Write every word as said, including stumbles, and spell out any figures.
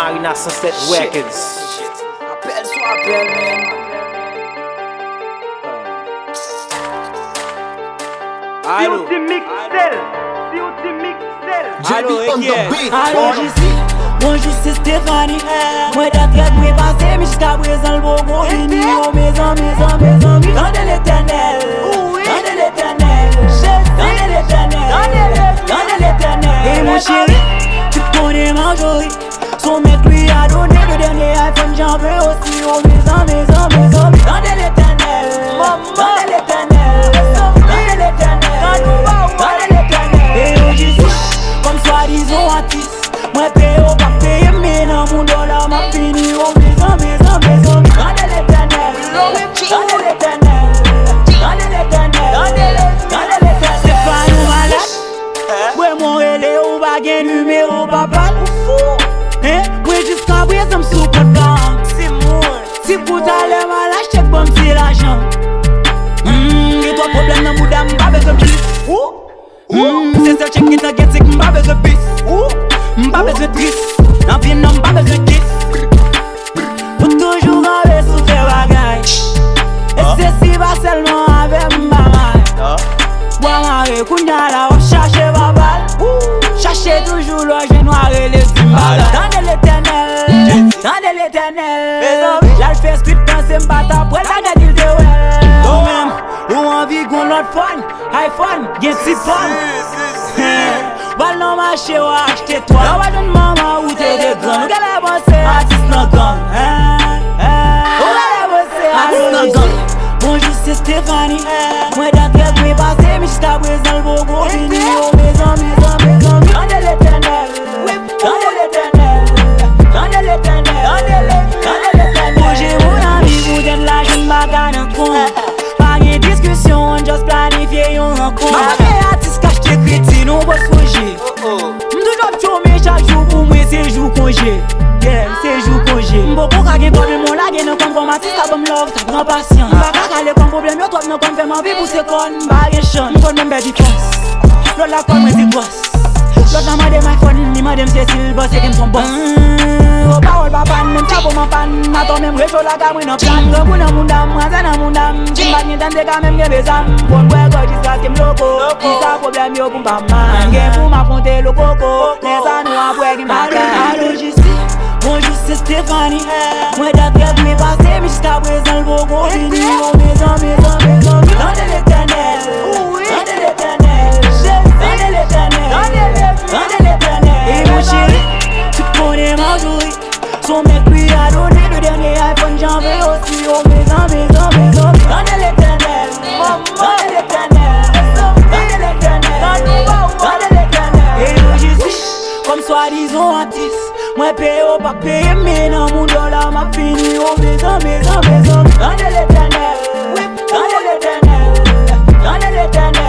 Arena Sunset Records. Apèl sou apèl, man. Alo. Si ou ti mikse l, si ou ti mikse l. J B on the beat. Alo, J C. Bonjou, se Stephanie. Mwen dat rèd mwen pase, men jiska prezan l poko fini. Oh, mezanmi, mezanmi, mezanmi. Tande Letènèl. Tande Letènèl. Tande Letènèl. Tande Letènèl. E mon cheri, tout konnen Marjorie. Son mèt lui a donné le dernier iPhone, j'en veux aussi. Oh, mezanmi, mezanmi, mezanmi. Tande Letènèl. Tande Letènèl. Tande Letènèl. Tande Letènèl. E yo jis kòm swadizan atis. Mwen peye, ou p ap peye m, men nan moun dòla m ap fini. Oh, mezanmi, mezanmi, mezanmi. Tande Letènèl. Tande Letènèl. Tande Letènèl. Tande Letènèl. Se pa yon malad. Bwè mwen rele ou pa gen nimewo papa l. Ou fou. Hein? Mwen jiska prezan m sou kont la. Se moun. Si pou talè m al achte k ban m ti lajan. Hmm, gen twòp pwoblèm nan bouda m, m pa bezwen plis. Ou? Hmm, se sèl tchèk ki nan gen tik, m pa bezwen pis. Ou? M pa bezwen tris. Nan vi m nan m pa bezwen kis. Ou toujou kanpe sou fè bagay. E se si pa sèlman avè m bagay. Bwa mare, kounye a la w ap chache papa l. Chache toujou lè w jwenn w a rele di m bagay. Tande Letènèl, tande Letènèl. L al fè street panse m pa t ap wè l, ta gad li te wè l. Ou menm, ou anvi gon lòt fòn. iPhone, gen ti pòm. W al nan mache, w a achte twa. Lè w pa jwenn manman ou te de grann. Ou genlè panse atis nan gang. Ou genlè panse atis nan gang. Bonjou, se Stephanie. Mwen dat rèd mwen pase, men jiska prezan l poko fini. Oh, mezanmi, mezanmi, mezanmi. Tande Letènèl. Tande Letènèl. Tande Letènèl. Tande Letènèl. Bonjou, mon ami, pou tèt la, jwenn bagay nan kont. Pa gen diskisyon, ann just planifye yon rankont. M ap rele atis k achte kredi, non, bòs Roje. M toujou ap chome chak jou, pou mwen se jou konje. Yeah, se jou konje. M poko ka gen kòb, men mwen lage nan kòm kòm atis, sa ban m love, sa pran pasyans. M pa ka kale kòm pwoblèm yo twòp nan kòm fè m anvi pouse kòn, m pa gen chans. M konn menm pèdi kòs. Lòt la kòl mwen se bòs. Lòt la mande m iPhone, li mande m se si l panse ke m son bòs. Ou pawòl pa pann, menm chapo m an pann. Atò menm recho la ka mwen nan plan. Grangou nan mouda m, manzè nan mouda m. Si m pa t gen tan, m te ka menm kenbe zam. Bon, bwè gòj jiskaske m loko. Kisa pwoblèm yo pou m pa mal? Gen pou m afwonte lokoko. Lè sa nou ap wè gen bagay. Alo, J C. Bonjou, se Stephanie. Mwen dat rèd mwen pase, men jiska prezan l poko fini. Oh, mezanmi, mezanmi, mezanmi. Tande Letènèl. Tande Letènèl. Tande Letènèl. Tande Letènèl. E mon cheri, tout konnen Marjorie. Son mèt lui a donné le dernier iPhone, j'en veux aussi. Oh, mezanmi, mezanmi, mezanmi. Tande Letènèl. Tande Letènèl. Tande Letènèl. Tande Letènèl. E yo jis kòm swadizan atis. Mwen peye, ou p ap peye m, men nan moun dòla m ap fini. Oh, mezanmi, mezanmi, mezanmi. Tande Letènèl. Tande Letènèl. Tande Letènèl.